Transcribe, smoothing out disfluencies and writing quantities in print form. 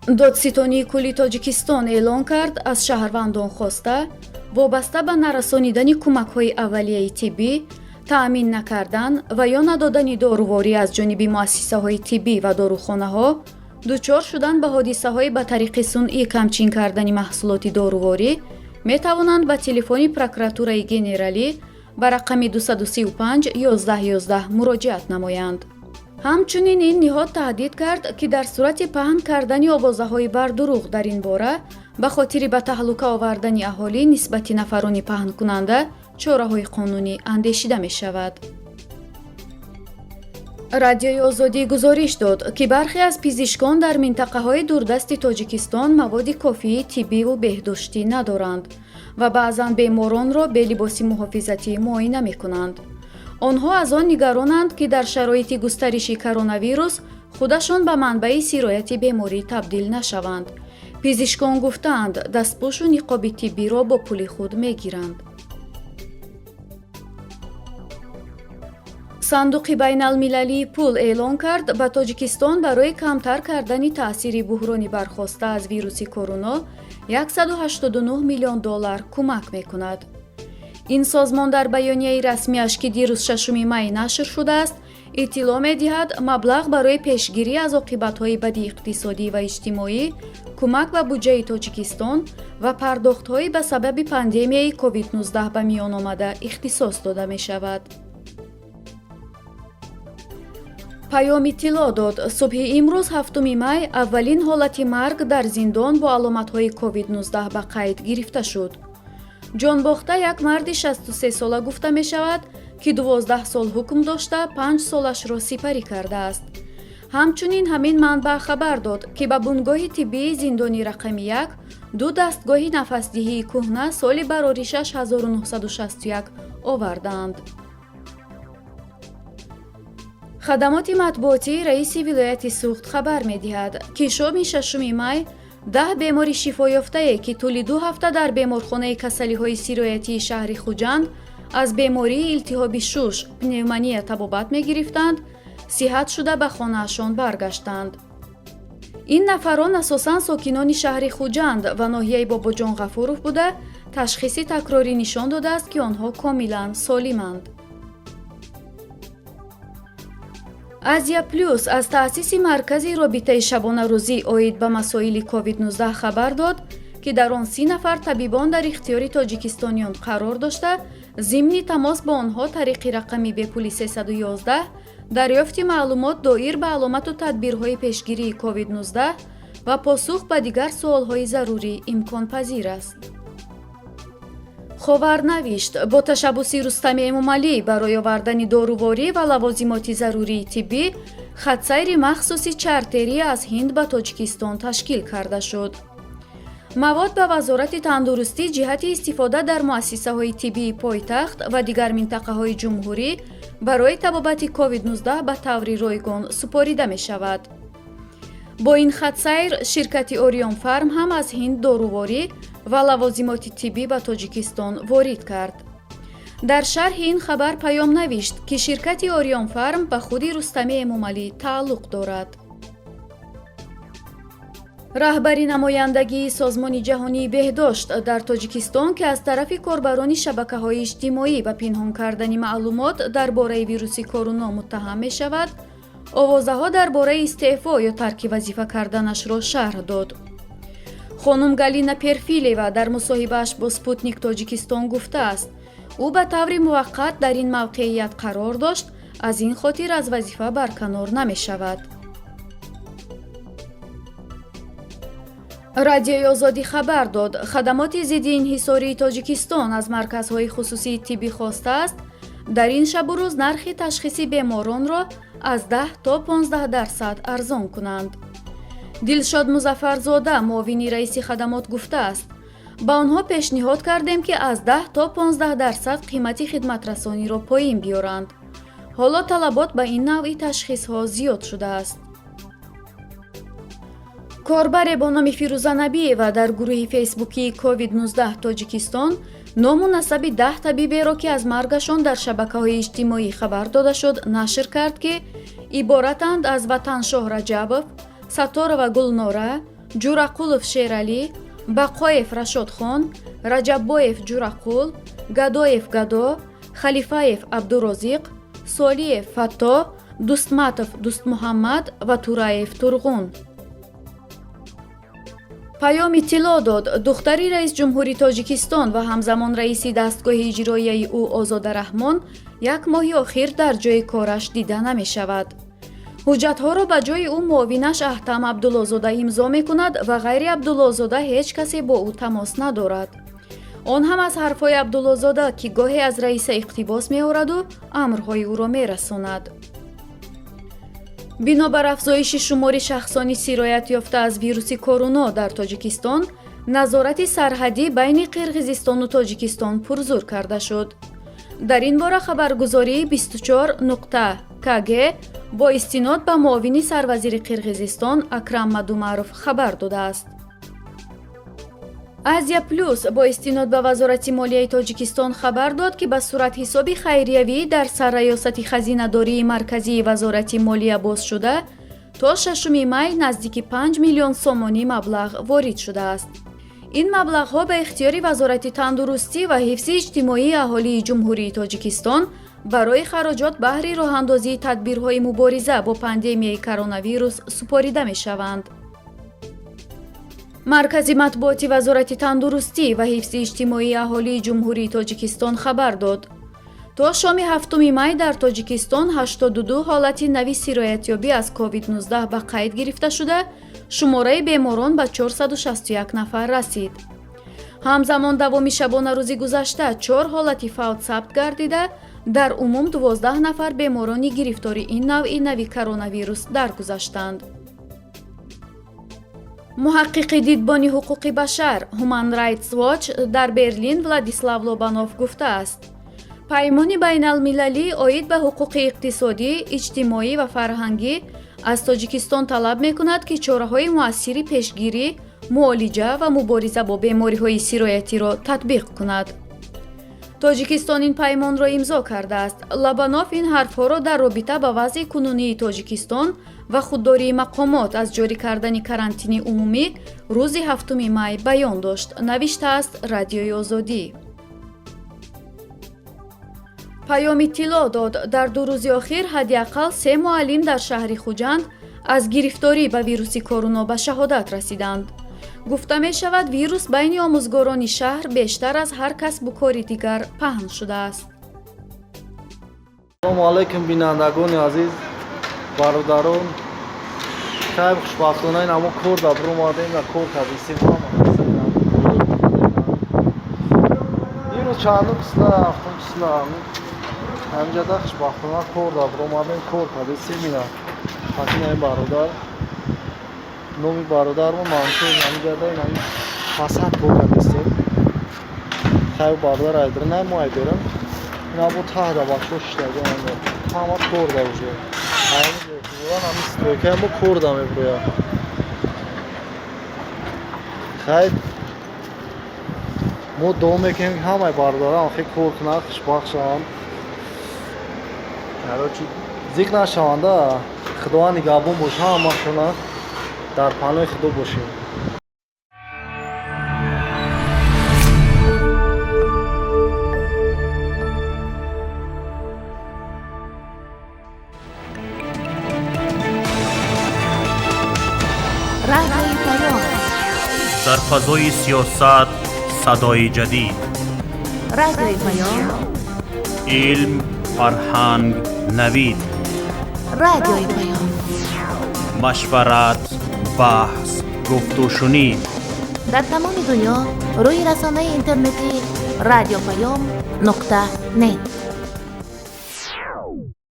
Додситонии кулли Тоҷикистон эълон кард, аз шаҳрвандон хоста, вобаста ба нарасонидани кӯмакҳои аввалияи тиббӣ, таъмин накардан ва ё надодани доруворӣ аз ҷониби муассисаҳои тиббӣ ва дорухонаҳо, дучор шудан ба ҳодисаҳои ба тариқи сунъӣ камчин кардани маҳсулоти доруворӣ метавонанд ба телефони прокуратураи генералӣ ба рақами 235 11 11 муроҷиат намоянд. Ҳамчунин ин ниҳод таҳдид кард, ки дар сурати паҳн кардани овозаҳои бардурӯғ дар ин бора ба хотири ба таҳлука овардани аҳолӣ нисбати нафарони паҳнкунанда чораҳои қонунӣ андешида мешавад. Радиои Озодӣ гузориш дод, ки бархе аз пизишкон дар минтақаҳои дурдасти Тоҷикистон маводи кофии тиббиву беҳдоштӣ надоранд ва баъзан беморонро бе либоси муҳофизатӣ муоина мекунанд. Онҳо аз он нигаронанд, ки дар шароити густариши коронавирус худашон ба манбаи сирояти беморӣ табдил нашаванд. Пизишкон гуфтаанд, дастпӯшу ниқоби тиббиро бо пули худ мегиранд. Сандуқи байналмилалии пул эълон кард, ба Тоҷикистон барои камтар кардани таъсири буҳрони бархоста аз вируси коруно 189 миллион доллар кӯмак мекунад. Ин созмон дар баёнияи расмиаш, ки дирӯз 6 май нашр шудааст, иттилоъ медиҳад, маблағ барои пешгирӣ аз оқибатҳои бади иқтисодӣ ва иҷтимоӣ, кӯмак ба буҷаи Тоҷикистон ва пардохтҳои ба сабаби пандемияи COVID-19 ба миён омада ихтисос дода мешавад. Паём иттилоъ дод, субҳи имрӯз, 7 май, аввалин ҳолати марг дар зиндон бо аломатҳои COVID-19 ба қайд гирифта шуд. Ҷонбохта як марди 63сола гуфта мешавад, ки 12 сол ҳукм дошта, 5 солашро сипарӣ кардааст. Ҳамчунин ҳамин манбаъ хабар дод, ки ба бунгоҳи тиббии зиндони рақами 1 ду дастгоҳи нафасдиҳии кӯҳна соли бароришаш 1961 овардаанд. Хадамоти матбуотии раиси вилояти Суғд хабар медиҳад, ки шоми 6 май 10 бемори шифоёфтае, ки тӯли 2 ҳафта дар беморхонаи касалиҳои сироятии шаҳри Хуҷанд аз бемории илтиҳоби шуш пневмония табобат мегирифтанд, сиҳат шуда ба хонаашон баргаштанд. Ин нафарон асосан сокинони шаҳри Хуҷанд ва ноҳияи Бобоҷон Ғафуров буда, ташхиси такрорӣ нишон додааст, ки онҳо комилан солиманд. Азия Плюс аз таъсиси маркази робитаи шабонарӯзӣ оид ба масоили COVID-19 хабар дод, ки дар он 30 нафар табибон дар ихтиёри тоҷикистониён қарор дошта, зимни тамос бо онҳо тариқи рақами бепули 311 дарёфти маълумот доир ба аломату тадбирҳои пешгирии COVID-19 ва посух ба дигар суолҳои зарурӣ имконпазир аст. Ховар навишт, бо ташаббуси Рустами Эмомалӣ барои овардани доруворӣ ва лавозимоти зарурии тиббӣ хатсайри махсуси чартерӣ аз Ҳинд ба Тоҷикистон ташкил карда шуд. Мавод ба Вазорати тандурустӣ ҷиҳати истифода дар муассисаҳои тиббии пойтахт ва дигар минтақаҳои ҷумҳурӣ барои табобати COVID-19 ба таври ройгон супорида мешавад. Бо ин хатсайр ширкати Орион Фарм ҳам аз Ҳинд доруворӣ ва лавозимоти тиббӣ ба Тоҷикистон ворид кард. Дар шарҳи ин хабар паём навишт, ки ширкати Орион Фарм ба худи Рустами Эмомалӣ тааллуқ дорад. Раҳбари намояндагии Созмони ҷаҳонии беҳдошт дар Тоҷикистон, ки аз тарафи корбарони шабакаҳои иҷтимоӣ ба пинҳон кардани маълумот дар бораи вируси коруно муттаҳам мешавад, овозаҳо дар бораи истеъфо ё тарки вазифа карданашро шарҳ дод. Хонум Галина Перфилева дар мусоҳибааш бо Спутник Тоҷикистон гуфтааст, ӯ ба таври муваққат дар ин мавқеият қарор дошт, аз ин хотир аз вазифа барканор намешавад. Радиои Озодӣ хабар дод, хадамоти зидди инҳисории Тоҷикистон аз марказҳои хусусии тиббӣ хостааст, дар ин шабу рӯз нархи ташхиси беморонро аз 10 то 15% арзон кунанд. Дилшод Музаффарзода, муовини раиси хадамот, гуфтааст, ба онҳо пешниҳод кардем, ки аз 10 то 15% қимати хидматрасониро поин биёранд. Ҳоло талабот ба ин навъи ташхисҳо зиёд шудааст. Корбаре бо номи Фирӯза Набиева дар гурӯҳи фейсбукии COVID-19 Тоҷикистон ному насаби 10 табиберо, ки аз маргашон дар шабакаҳои иҷтимоӣ хабар дода шуд, нашр кард, ки иборатанд аз Ватаншоҳ Раҷабов, Сатторова Гулнора, Ҷурақулов Шералӣ, Бақоев Рашодхон, Раҷаббоев Ҷурақул, Гадоев Гадо, Халифаев Абдурозиқ, Солиев Фатто, Дустматов Дустмуҳаммад ва Тураев Турғун. Паём иттилоъ дод: духтари раис ҷумҳури Тоҷикистон ва ҳамзамон раиси дастгоҳи иҷроияи ӯ Озода Раҳмон як моҳи охир дар ҷои кораш дида намешавад. Ҳуҷҷатҳоро ба ҷои ӯ муовинаш Аҳтам Абдуллозода имзо мекунад ва ғайри Абдуллозода ҳеҷ касе бо ӯ тамос надорад. Он ҳам аз ҳарфҳои Абдуллозода, ки гоҳе аз раиса иқтибос меораду амрҳои ӯро мерасонад. Бинобар афзоиши шумори шахсони сироят ёфта аз вируси коруно дар Тоҷикистон, назорати сарҳадӣ байни Қирғизистону Тоҷикистон пурзур карда шуд. Дар ин бора хабаргузории 24 нуқта кг бо истинод ба муовини сарвазири Қирғизистон Акрам Мадумаров хабар додааст. Азия Плюс бо истинод ба Вазорати молияи Тоҷикистон хабар дод, ки ба суратҳисоби хайриявӣ дар сарраёсати хазинадории марказии Вазорати молия боз шуда, то 6 май наздики 5 миллион сомонӣ маблағ ворид шудааст. Ин маблағҳо ба ихтиёри Вазорати тандурустӣ ва ҳифзи иҷтимоии аҳолии Ҷумҳурии Тоҷикистон барои хароҷот баҳри роҳандозии тадбирҳои мубориза бо пандемияи коронавирус супорида мешаванд. Маркази матбуоти Вазорати тандурустӣ ва ҳифзи иҷтимоии аҳолии Ҷумҳурии Тоҷикистон хабар дод: то шоми 7 май дар Тоҷикистон 82 ҳолати нави сироятёбӣ аз COVID-19 ба қайд гирифта шуда, шумораи беморон ба 461 нафар расид. Ҳамзамон давоми шабонарӯзи гузашта чор ҳолати фавт сабт гардида, дар умум 12 нафар беморони гирифтори ин навъи нави коронавирус даргузаштанд. Муҳаққиқи Дидбони ҳуқуқи башар Human Rights Watch дар Берлин Владислав Лобанов гуфтааст: паймони байналмилалӣ оид ба ҳуқуқи иқтисодӣ, иҷтимоӣ ва фарҳангӣ аз Тоҷикистон талаб мекунад, ки чораҳои муассири пешгирӣ, муолиҷа ва мубориза бо бемориҳои сироятиро татбиқ кунад. Тоҷикистон ин паймонро имзо кардааст. Лобанов ин ҳарфҳоро дар робита ба вазъи кунунии Тоҷикистон ва худдории мақомот аз ҷорӣ кардани карантини умумӣ рӯзи 7 май баён дошт, навиштааст Радиои Озодӣ. Паём иттилоъ дод: дар 2 рӯзи охир ҳадди ақал се муаллим дар шаҳри Хуҷанд аз гирифторӣ ба вируси коруно ба шаҳодат расиданд. Гуфта мешавад, вирус байни омӯзгорони шаҳр бештар аз ҳар касбу кори дигар паҳн шудааст. Салому алайкум, бинандагони азиз, бародарон. Хайр, хушбахтона ин ҳамо кор да биромадем ва кор кардистем. Имрӯз чандум числа? Ҳафтум числа. Ҳамҷада хушбахтона кор да биромадем, кор кардистем. Ина ҳакинаи бародар, номи бародармо Мансур. Ҳамҷада ин ҳами фасад кор кардистем. Хайр, бародар айдирнай, мо айдорем. Ина бо таҳда бачаҳо шиштагиам, ҳама кор да уже ҳами стройкаи мо кор да мебурояд. Хайр, мо дуо мекунем, ки ҳамаи бародарам хел кор кунанд, хушбахт шаванд, короче, зиқ нашаванда. Худованд нигаҳбон боша ҳамашона, дар паноҳи Худо бошем. Радиои Паём. Дар фазои сиёсат садои ҷадид. Радиои Паём. Илм, фарҳанг, навид. Радиои Паём. Машварат, баҳс, гуфтушунид. Дар тамоми дунё рӯи расонаи интернетӣ радиопаём нуқта нет.